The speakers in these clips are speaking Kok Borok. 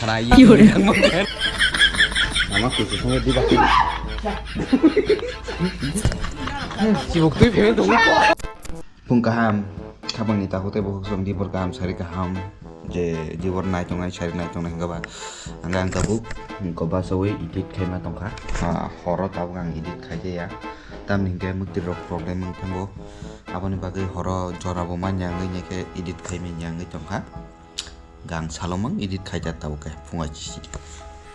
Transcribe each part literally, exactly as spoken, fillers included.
Ama kuisu songwi diba. Chibuk twi phemeng tongo. Phung kaham, khabangni takhuk tei bukhuk song dibor kaham, sari kaham, je dibor naitongnai, sari naitongnai hwnkha ba, ang ang tabuk, hwnkha ba sawi edit khaima tongkha. Ah, horo tabuk ang edit khaijaya, tamni hwnkhe mwktwi rok problem wng thango, aboni bagwi horo jora bo manya wngwi naikhe edit khaimanya wngwi tongkha. Gang salomang edit khaijak tabuk khe phungai chichiri.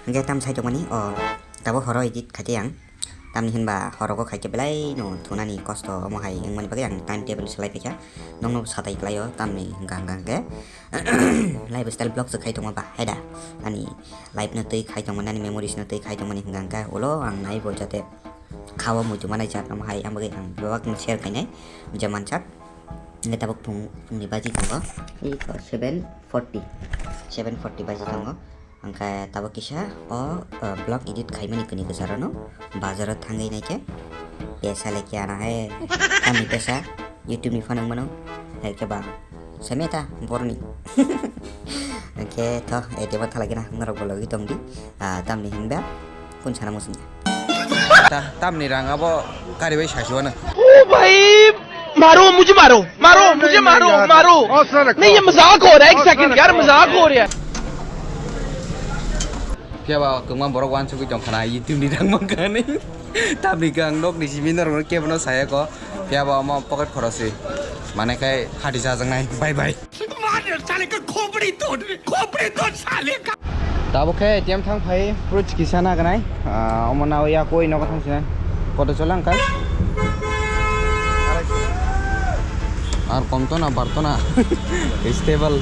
Hwnkhe tam sai tongmani o tabuk horo edit khaitwi ang. Tamni hinba horogo khaikhe belai no thunani kosto omo hai wngmani bagwi ang time table salai paikha. Nokno satai klaio tamni hwnkha hwnkha hwnkhe lifestyle vlog se khai tongma ba haida ani life no twi khai tongmani ani memories no twi khai tongmani hwnkha hwnkhe ulo ang naibo jate khawa muitu manai jat omo hai ang bagwi ang bebak no share khainai je mansak. Hingke tabuk phung, phungni baji tongo. Iko seven forty. Seven forty baji tongo. Hingke tabuk kisa o, o, vlog edit khaimani kwnwi kwcharano bazaro thangwi naikhe pesa lekhe ana hai. Tamni pesa YouTube ni phano wngmano. Hai khe ba semeta borni. Hingke to A T M o thalai gana norok bo logi tongdi. Ah, tamni hinba kun sana musungya. Ta-, tamni rang abo kari bai saichwano. ओ भाई, मारो, मुझे मारो, मारो, नहीं, मुझे नहीं, मारो, यार। मारो। नहीं, ये मजाक हो रहा है, एक सेकंड, यार, मजाक हो रहा है। Phiya ba kwbangma borok wansugwi tong khana, YouTube ni rang mankha hinwi. Tamni khe ang nokni simi norokno kebono saya kho. Phiya ba omo pocket khoroswi. Mane khai hati chajaknai. Bye bye. मार साले का खोपड़ी तोड़, खोपड़ी तोड़ साले का। Tabuk khe A T M thang phai fruits kisa nagnai. Ah, omo nao ya koi nogo thang sinai. Koto chola angkal? Ar kom to na, bar to na. Stable.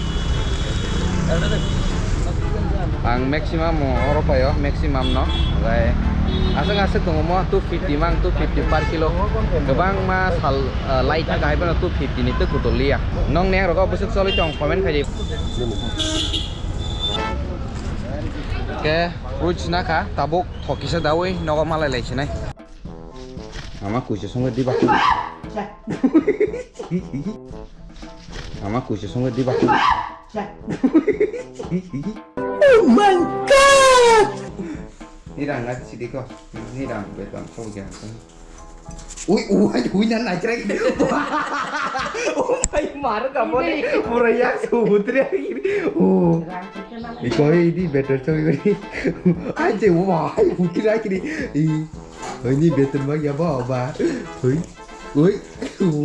Ang maximum oro paio, maximum no. Ogai aswk aswk tongo mo two fifty mang, two fifty per kilo. Kwbangma sal, ah, lai thaka hai bono two fifty ni twi kutul liya. Nong neng rogo bwswk choli tong comment khai di. Ke fruits na kha, tabuk thok kisa dawi nogo malai lai sinai. Ama kuisa songwi diba. Ama kuisa songwi diba. Oh my God! Ni rang na sidi ko. Ni rang beton ko gyan. Ui, ui, ui, na nai krai. Oh my, mar ka mo ni. Pura ya sumudri. Oh. Iko ini better so ini. Aje wah, putri lagi ni. Ini better bagi apa, apa? Ui. Ui.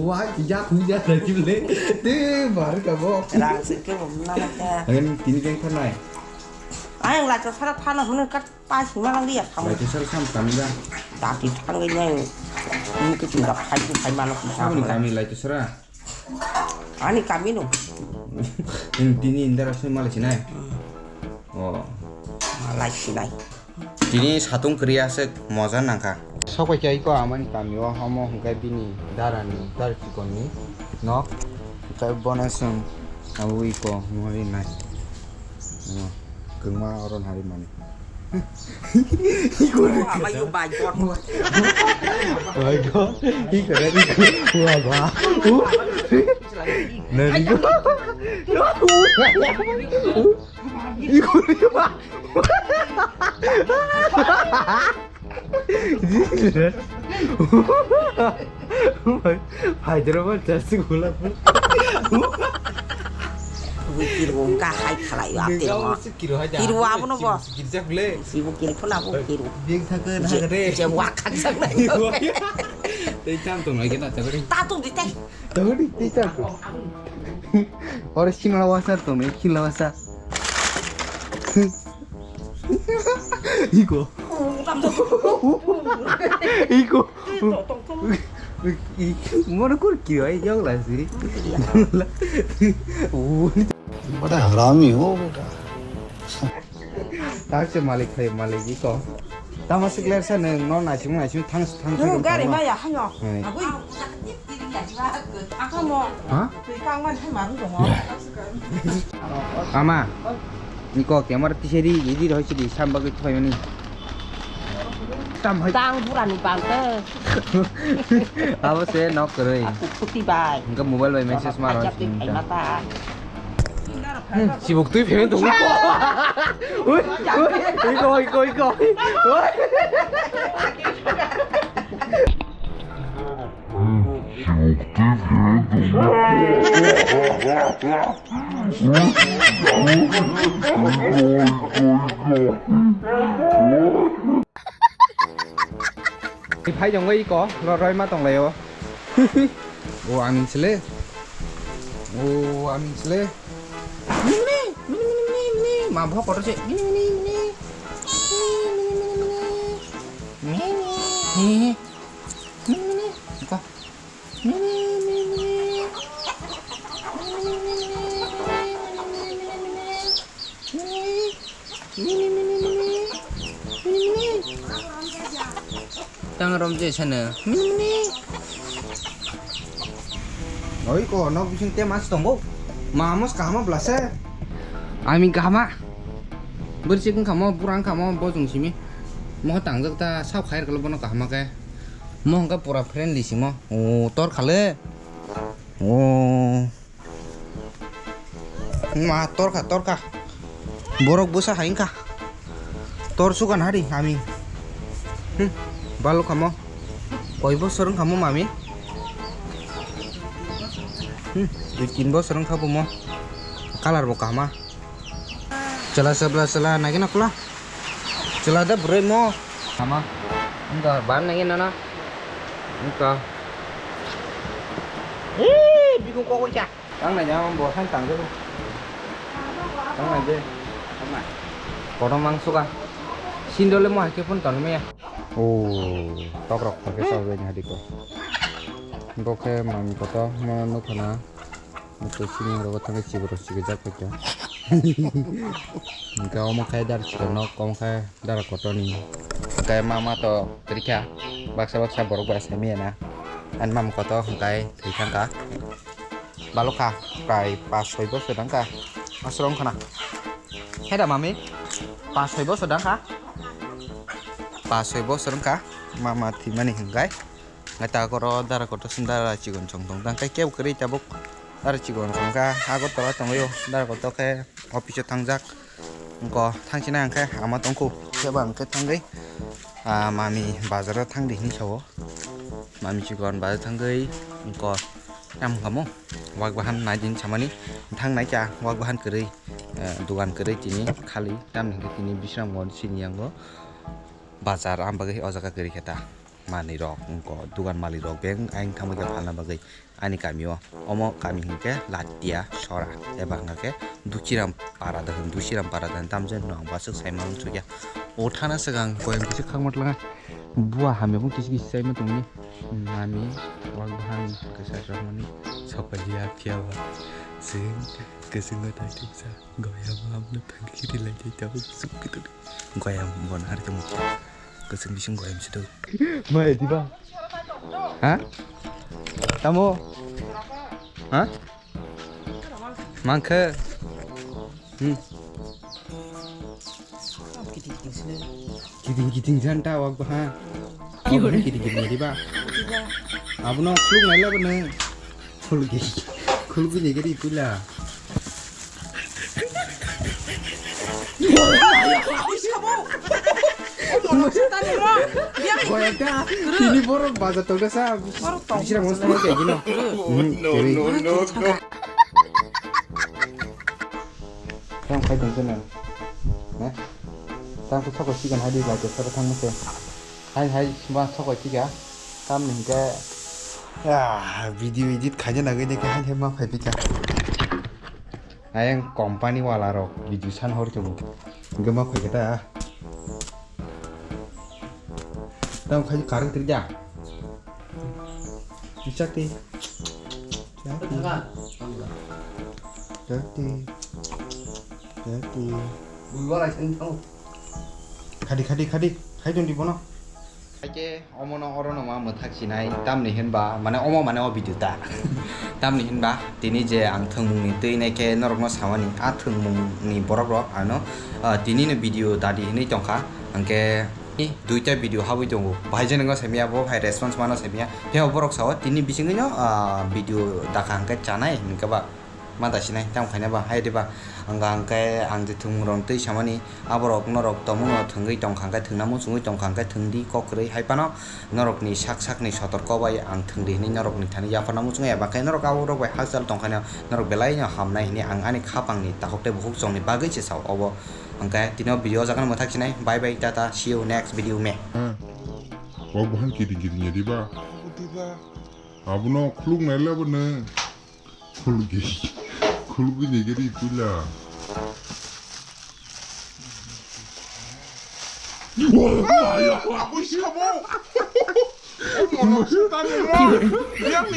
Wah, ya, ui, ya, lagi le. De, mar ka mo. Rang sikit belum nama ya. Ini tini yang kenai. Ayang lah, cara thana hunu kat. Pasi malang dia kamu. Laitu sara sam kami da. Tapi tanggai nyai. Ini ke tinggal hai tu hai malam kita. Kamu ni kami laitu sara. Ani kami no. Ini tini indar asli malah sinai. Oh. Malah sinai. Tini satung kriya se moja nangka. Sopai kai ko amani kami o homo hingkai bini darani dar chikon ni nok. Hingkai bona sung awi ko ngori nai. Kwma oro nari mani. Iko ri. Oh, ama yo bai bor. Bai bor. Iko ri, iko. Wa ba. Nari ko. Iko ri ba. Hyderabad jasi gula. Ui, kiro wngkha hai khalai yo, apil mo. Kiro hai da. Kiro abono bo. Kiro jak le. Sibo kiro phone abo kiro. Beng thakon hagre. Je wa khak jak nai. Tei tam tong nai gena tagri. Ta tong di tei. Tagri tei tam tong. Ore singla wasa tong nai, singla wasa. Iko. Iko. Mono kur kiro ai jog la siri. बड़ा हरामी हो बेटा। Tache malik khai malik iko. Tama sikler sa neng no naising naising thang thang. Nung gari maya hanyo. Hai. Agui. Akamo. Ha? Tui kangman hai maru dongo. Ama. Niko camera tiseri idi roi sidi sambagwi thoimani. Tam hai. Tang burani bangke. Abo se nok kwrwi. Aku phuti bai. Engka mobile bai message maro. Ajak di khai mata. Chibuk twi phene tongo. Ui, ui, ui, ko, ui, ko, ui, ko. Ui. Phai jongoi iko, lo roi ma tong lai o. O, aming sele. O, aming sele. Mini, mini, mini, mini, mini, mini. Ma bo kotor se. Mini, mini, mini, mini, mini. Mini, mini, mini. Mini, mini, mini. Ika. Mini, mini, mini. Mini, mini, mini. Mini, mini, mini. Mini, mini, mini. Mini, mini. Tang rom je sana. Mini, mini. Oi ko, nok bising te mas tongo. Ma mos kahama blase. Ami kahama. Bersik wngkha mo, burang wngkha mo, bo chwng simi. Mo tangjak ta, sab khair kalo bono kahama khe. Mo hwnkha pura friendly simo. O, tor khale. O. Ma, torkha, torkha. Borok bwsa hai wngkha. Tor sugan hari ami. Hmm, balok khamo. Koi bosor wngkha mo mami? Hmm, dui tin bosor wngkha bo mo. Kalar bo kahma. Chwla, chwla, chwla, nagina kula. Chwla da bwrwi mo. Kahma. Wngkha, ban nagina na. Wngkha. Ee, bikung kokoi cha. Tang nai jang bo san tang de. Tang nai de. Tang nai. Kono mang suka. Sindole mo hai khe phone ton me ya. O, tok rok phai khe sa bai ni hadi ko. Bo khe mang koto mo nukha na. Mo to sini rogo thang khe chibro chigi jak khe. Hingke omo khe dar chikon nok, omo khe dar koto ni. Hingke mama to kwrwi kha. Baksa baksa borok bai sai manya na. Ani mama koto hingke thwi thang kha. Balok kha, prai pas soi bosor dang kha. Aswrong khna. Heda mami, pas soi bosor dang kha. Pas soi bosor wng kha, mama thwimani hwnkhe. Ngai ta koro dara kotor song dara chikon song tong tang khe kebo kwrwi tabuk dara chikon song kha. Agartala tongwi o dara kotor khe office o thangjak. Wngkha thangsinai hwnkhe ama tongkhu. Khe ba hwnkhe thangwi, ah, mami bazar o thangdi hinwi sao. Mami chikon bazar thangwi wngkha. Tamo wngkha mo? Wak bahan nai din samani. Thang nai cha wak bahan kwrwi, eh, dugan kwrwi tini khali. Tamni hwnkhe tini Bisramganj sini yango bazar, am bagwi o jaga kwrwi khe ta. Manwi rok wngkha dugan malik rok beng ayang thangwi khe phalna bagwi ani kami o. Omo kami hwnkhe Latia Sora eba hwnkha khe Duchiram Para da hwn, Duchiram Para da hwn tamjani no ang bwswk sai ma uansukya. O thana swkang koyang kisa khakma twlanga. Bua hamya bo kisi kisi chaima tongni. Mami wak bahan kwchar rokmani sokpaiya phiya ba. Chwng kwchwng o thai thuksa goya mamno thangwi rilai thai tabuk suk kitor. Goya bon har tongmani. Kwchwng bising goya misi do. Mai diba? Ha? Tamo? Ha? Mangkhe? Hmm. Kiting kiting janta wak baha. Kiting kiting ni riba. Abono khuluk nai labo nang. Khulgi. Khulgi ni gari pula. Goya ta. Ini borok baja togda sa. Bisira monster kayak gini. Hmm, no, no, no, no. Tang khai tong khe nang. Ne? Tang khe sokoi chigan hai di lai khe sabo thang mase. Hai hai ba sokoi chiga. Tam ni hingke. Ah, video edit khaina nagwi de khe hai hai ma phai pika. Ayang company wala rok video san hor khe bo. Hingke ma phai khe ta. Tang khai karang tri da. Bisa ti. Jati. Jati. Jati. Khadi, khadi, khadi. Khai dong di bono. Haike omono orono ma mwthak sinai, tamni hinba, mane omo mane o video ta. Tamni hinba, tini je ang thwngmungni twi nai khe norokno samani, a thwngmungni borok rok ano, ah, tini no video dadi hinwi tongkha. Hingke duita video habwi tongo. Bahai je nangno saimanya, bo hai response mano saimanya. Phiya borok sao tini bisingwino, ah, video dakha hingke chanai hingke ba. Ma da sinai, tamo khaina ba, hai diba? Ang, ang khe, ang je thwngmung rok twi samani, aborok norok tongmung no thwngwi tongkha, hwnkhe thwngna muchungwi tongkha, hwnkhe thwngdi kok kwrwi, hai phano norokni sak sakni sotorko bai ang thwngdi hwnwi norokni thani yapharna muchungo, eba khe norok aborok bai hakchal tongkhaino norok belai no hamnai hwnwi ang ani khapangni takhuk tei bukhuk chongni bagwi se sao. Obo hwnkhe tini o video o jaga no mwthak sinai, bye bye, tata, see you next video me. Ah, o buhan kiting kiting ya diba? Diba? Abono khuluk nai labo nw. Khulgi. Khulgi ni gari pula. Wah, ya. Aku siapa?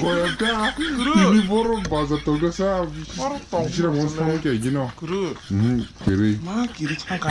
Goyaka. Ini borok bazar tolga sa. Borok tong. Bisira mo samke gino. Kuru. Hmm, kiri. Ma kiri sangka.